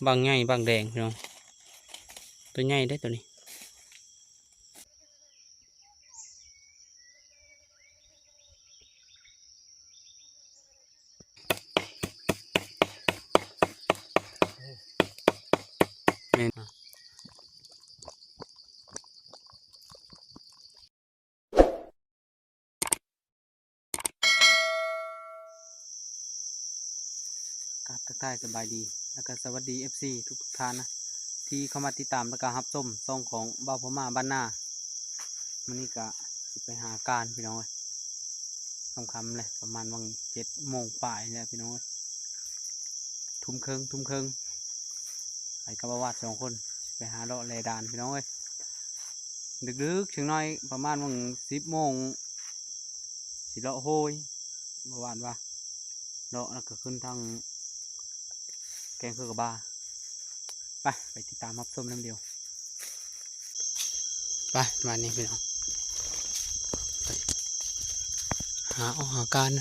ບັກໃຫຍ່ບັກແດງພີ່ນ້ອງ ໂຕໃຫຍ່ເດ້ໂຕນີ້. ແມ່ນ ກາບທັກທາຍສະບາຍດີ ແລ້ວກໍສະຫວັດດີ ເອັຟຊີ ທຸກໆທ່ານນະ ທີ່ເຂົ້າມາຕິດຕາມ ແລ້ວກໍຮັບຊົມຊ່ອງຂອງບ່າວພະມ້າບ້ານນາ. ມື້ນີ້ກໍຊິໄປຫາການພີ່ນ້ອງເອີຍ ຄ່ຳໆແຫຼະ ປະມານຫວ່າງເຈັດໂມງປາຍນີ້ແຫຼະພີ່ນ້ອງເອີຍ ທຸ່ມເຄິ່ງ ທຸ່ມເຄິ່ງ ໄປກັບບ່າວວາດສອງຄົນ ຊິໄປຫາເລາະແລ່ດ່ານພີ່ນ້ອງເອີຍ. ດຶກໆຈັກໜ້ອຍ ປະມານຫວ່າງສິບໂມງ ຊິເລາະໂຮຍ ບ່າວວາດວ່າ ເລາະແລ້ວກໍຂຶ້ນທາງແກ້ງເຄືອກະບາ. ໄປ ໄປຕິດຕາມຮັບຊົມນຳດຽວ. ໄປ ບາດນີ້ພີ່ນ້ອງ ໄປຫາອອກຫາການ.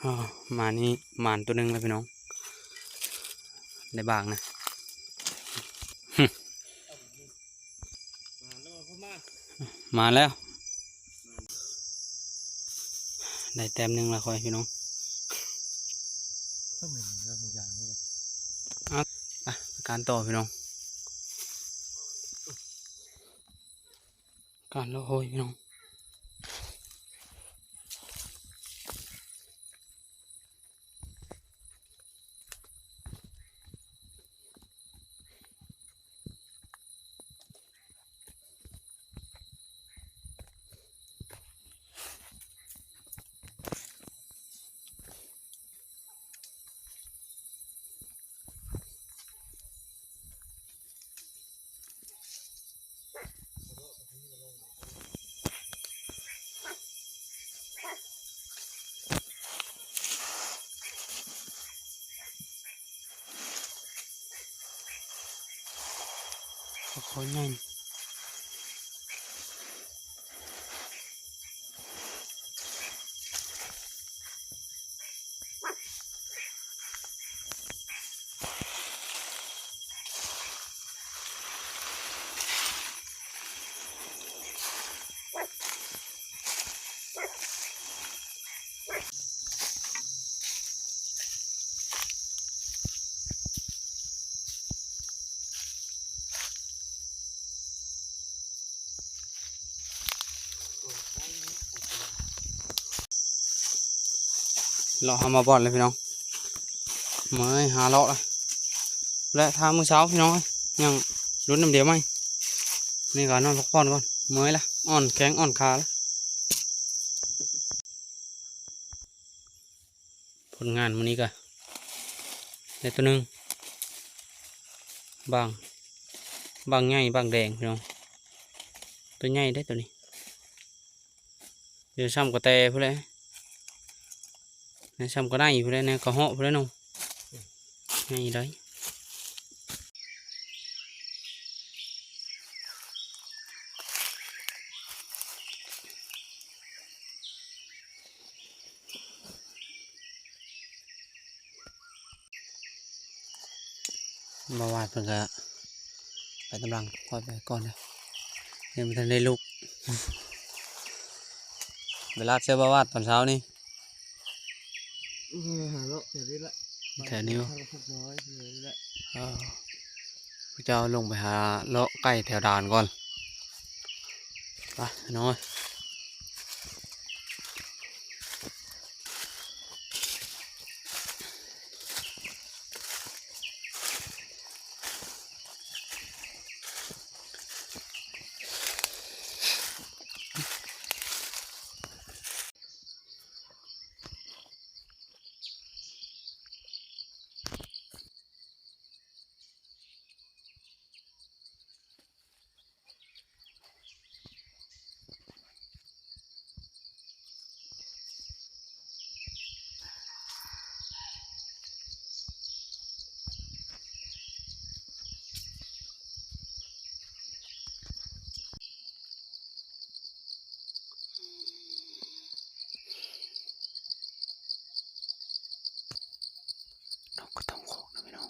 ອ້າວ ມານີ້ໝານໂຕໜຶ່ງແລ້ວພີ່ນ້ອງ ໄດ້ບາງນະ. ມາແລ້ວ ໄດ້ແຕ້ມໜຶ່ງແລ້ວຂ້ອຍພີ່ນ້ອງ. ເອົາ ໄປ ໄປການຕໍ່ພີ່ນ້ອງ ການເລາະໂຮຍພີ່ນ້ອງ. ປາຄໍໃຫຍ່. ເລາະຫາມາບ່ອນເລີຍພີ່ນ້ອງ ເມື່ອຍຫາເລາະລະ ແລະ ຖ້າມື້ເຊົ້າພີ່ນ້ອງ ຍັງລຸ້ນນຳດຽວໃໝ່. ນີ້ກໍນອນພັກຜ່ອນກ່ອນ ເມື່ອຍລະ ອ່ອນແຂ້ງອ່ອນຂາລະ. ຜົນງານມື້ນີ້ກໍໄດ້ໂຕໜຶ່ງ ບາງ ບາງໃຫຍ່ບາງແດງພີ່ນ້ອງ ໂຕໃຫຍ່ເດ້ໂຕນີ້ ດຽວຊ່ຳກະແຕພຸ້ນແຫຼະ ແນວຊ່ຳກະໄນພຸ້ນແຫຼະ ແນວກະເຫາະພຸ້ນແຫຼະນ້ອງ ໃຫຍ່ໄດ໋. ບ່າວວາດເພິ່ນກະໄປຕາມຫຼັງຂ້ອຍໄປກ່ອນເດີ ຍັງບໍ່ທັນໄດ້ລຸກ ໄປລາດເສື້ອບ່າວວາດຕອນເຊົ້ານີ້ ເອີ ຫາເລາະແຖວນີ້ແຫຼະ ແຖວນີ້ບໍ່ ພັກນ້ອຍແຖວນີ້ແຫຼະ ເອີ. ພວກເຈົ້າລົງໄປຫາເລາະໄກ່ແຖວດ່ານກ່ອນ ໄປນ້ອຍ. นกกระต้องโขกนะพี่น้อง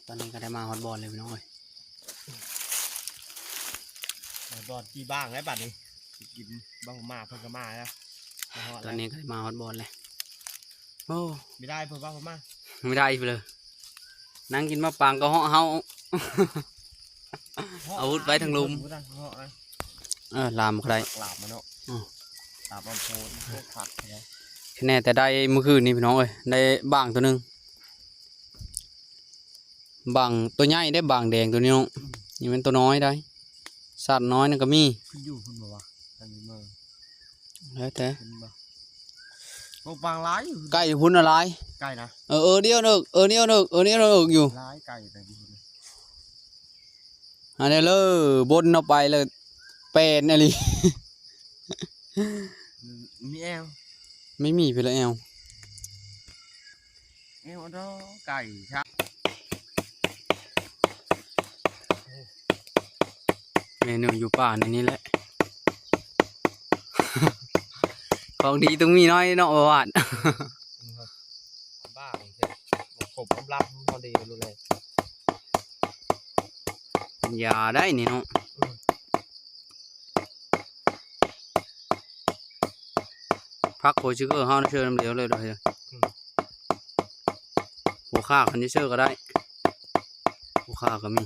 ตอนนี้ก็ได้มาฮอดบ่อนแล้วพี่น้องเอ้ย ฮอดบ่อน จีบ้างแล้วบัดนี้ สิกินบ้างมาเพิ่นก็มาแล้ว มาฮอด ตอนนี้ก็ได้มาฮอดบ่อนแล้ว โอ้ ไม่ได้เพิ่นว่าเพิ่นมา ไม่ได้อีกเลย นั่งกินมาปางก็เหาะเฮา อาวุธไว้ทางลุม เฮาะนะ เออ ลามก็ได้ ลามมาเนาะ อืม ลามอ่อนโพน โคตรคักเลย แน่แต่ได้เมื่อคืนนี้พี่น้องเอ้ย ได้บ้างตัวหนึ่ง ບາງ ຕົວໃຫຍ່ເດ້ ບາງແດງຕົວນີ້ເນາະ. ອືມ ນີ້ແມ່ນຕົວນ້ອຍໄດ໋ ສັດນ້ອຍນັ້ນກໍມີ. ເພິ່ນຢູ່ພຸ້ນບໍ່ວະ? ອັນນີ້ເບິ່ງ ແລ້ວແຕ່ ເຫັນບໍ່? ໂອ້ ປາງຫຼາຍຢູ່ ໄກ່ພຸ້ນນະຫຼາຍ. ໄກ່ນະ? ເອີ ເອີ ດຽວເນີກ ເອີ ດຽວເນີກ ເອີ ດຽວເນີກຢູ່ ຫຼາຍໄກ່ນະຢູ່ພຸ້ນ. ອັນນີ້ເລີ ບົນເອົາໄປເລີ ແປນອີ່ຫຼີ. ອືມ ມີແອວ ໄມ່ມີພີລະແອວ ແອວດອກໄກ່ຊະ. ເມນູຢູ່ປ່າໃນນີ້ແຫຼະ ຂອງດີຕ້ອງມີໜ້ອຍເນາະ ບໍ່ຫວານ. ບ້ານີ້ເທື່ອ ຄົບອຳລຳພໍດີໂລດແຫຼະ ເປັນຢາໄດ໋ນີ້ເນາະ. ອືມ ຜັກໂຄຊິເກີເຮົານະ ເຊີນຳດຽວເລີຍດອກ. ອືມ ຫົວຂ່າຄັນຊິເຊີກໍໄດ້ ຫົວຂ່າກໍມີ.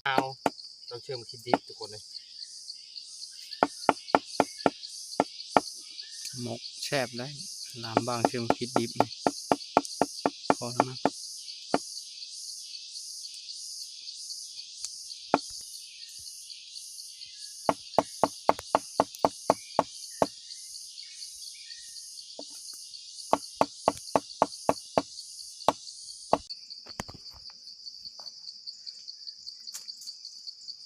ເອົາ ຕ້ອງເຊື່ອມາຄິດດິບທຸກຄົນເລີຍ ໝົກແຊບໄດ໋ ລາມບ້າງເຊື່ອມາຄິດດິບ ພໍແລ້ວນະ.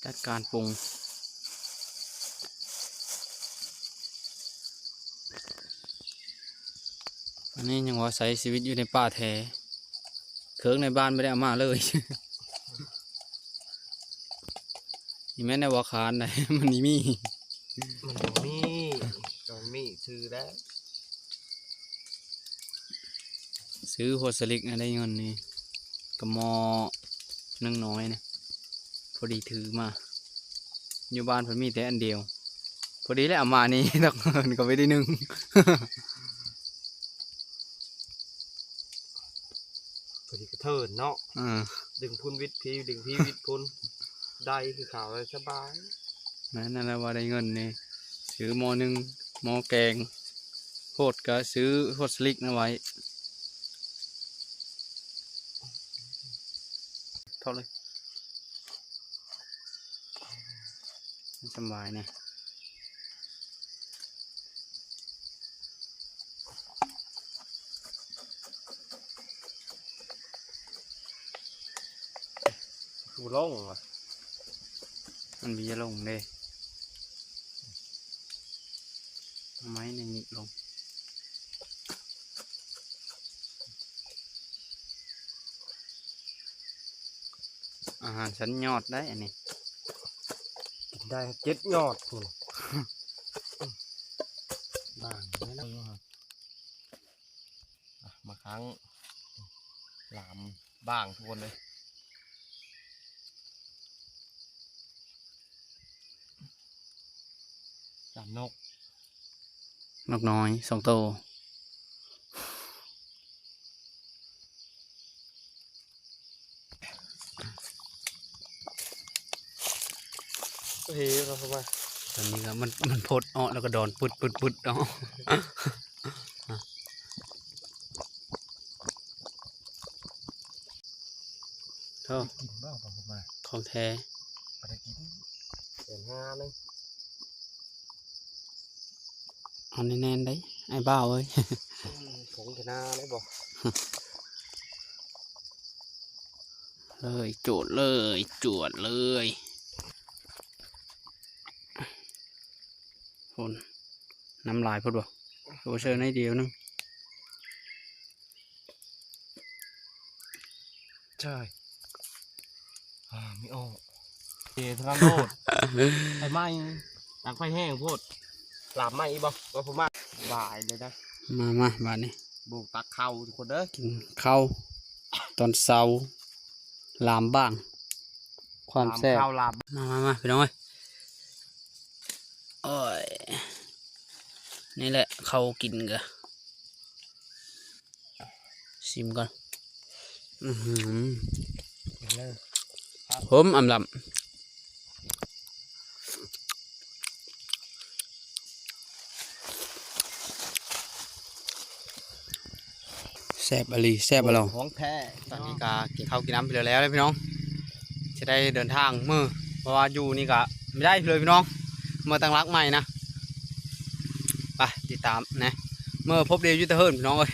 ຈັດການປຸງ ອັນນີ້ຍັງວ່າໃຊ້ຊີວິດຢູ່ໃນປ່າແທ້ ເຄື່ອງໃນບ້ານບໍ່ໄດ້ເອົາມາເລີຍ. ນີ້ແມ່ນແນວວ່າຄານໃດ໋ ມັນມີ ມັນບໍ່ມີ ກໍມີຊື່ແລ້ວ. ຊື້ຫົວສະລິກນະ ໄດ້ເງິນນີ້ ກະໝໍ້ໜຶ່ງນ້ອຍນະ ພໍດີຖືມາ. ຢູ່ບ້ານເພິ່ນມີແຕ່ອັນດຽວ ພໍດີແລ້ວເອົາມານີ້ ດອກເງິນກໍໄປໄດ້ໜຶ່ງ. ພໍດີກະເທີນເນາະ ເອີ ດຶງພຸ້ນວິດພີ ດຶງພີວິດພຸ້ນ ໄດ້ຄືເຂົາ ສະບາຍ. ແມ່ນນັ້ນແຫຼະ ວ່າໄດ້ເງິນນີ້ ຊື້ໝໍ້ໜຶ່ງ ໝໍ້ແກງ ໂພດກະຊື້ໂພດສະລິກນະໄວ້ ເທົ່າເລີຍ ສະບາຍນີ້. ຄືບໍ່ລົງວະ ມັນມີລົງເດ້ ເອົາໄມ້ໃນນີ້ລົງ. ອາຫານຊັ້ນຍອດໄດ໋ອັນນີ້ ກິນໄດ້ເຈັດຍອດພຸ້ນ ບາງແລ້ວ. ອ່ະ ມາຄັ້ງລາມບ້າງທຸກຄົນເລີຍ ລາມນົກ ນົກນ້ອຍສອງໂຕ. ເອີ ເອົາເຂົ້າມາ ຕອນນີ້ກໍມັນ ມັນພົດເອາະ ແລ້ວກໍດອນປຶດໆໆເນາະ. ໂທ້ ກິນບໍ່ ເອົາເຂົ້າມາ ຂອງແທ້ ບໍ່ໄດ້ກິນ ແສນຫ້າເລີຍ. ເອົາແໜ້ນໆໄດ໋ ອ້າຍບ່າວເອີຍ ອືມ ຜົງຊະນາໄດ້ບໍ່? ເລີຍ ໂຈດເລີຍ ຈວດເລີຍ. ໂອ້ ນ້ຳຫຼາຍໂພດບໍ່? ໂອ້ ເຊີໜ້ອຍດຽວໜຶ່ງ. ໃຊ່ ອ່າ ມີອອກ ເອ ທະນະໂລດ ໄຟໄໝ້ ຕັກໄຟແຮງໂພດ ລາມໄໝ້ອີກບໍ່? ວ່າຜູ້ມາ ບາຍເລີຍນະ. ມາ ມາ ບາດນີ້ ໂບກຕັກເຂົ້າທຸກຄົນເດີ ກິນເຂົ້າຕອນເຊົ້າ ລາມບ້າງ ຄວາມແຊບ ລາມເຂົ້າລາມ ມາ ມາ ມາ ພີ່ນ້ອງເອີຍ. ໂອ້ຍ ນີ້ແຫຼະເຂົ້າກິນກະ ຊິມກ່ອນ ອື້ຫື ເລີ ຫົມອຳລຳ. ແຊບອີ່ຫຼີ ແຊບບໍ່ລອງ? ຂອງແທ້. ຕອນນີ້ກໍກິນເຂົ້າກິນນ້ຳໄປແລ້ວເດ້ພີ່ນ້ອງ ຊິໄດ້ເດີນທາງເມືອ ເພາະວ່າຢູ່ນີ້ກໍບໍ່ໄດ້ເລີຍພີ່ນ້ອງ ເມືອຕັ້ງຫຼັກໃໝ່ນະ. ໄປຕິດຕາມແດ່ ເມືອພົບເດຢູ່ແຕ່ເຮືອນພີ່ນ້ອງເອີຍ.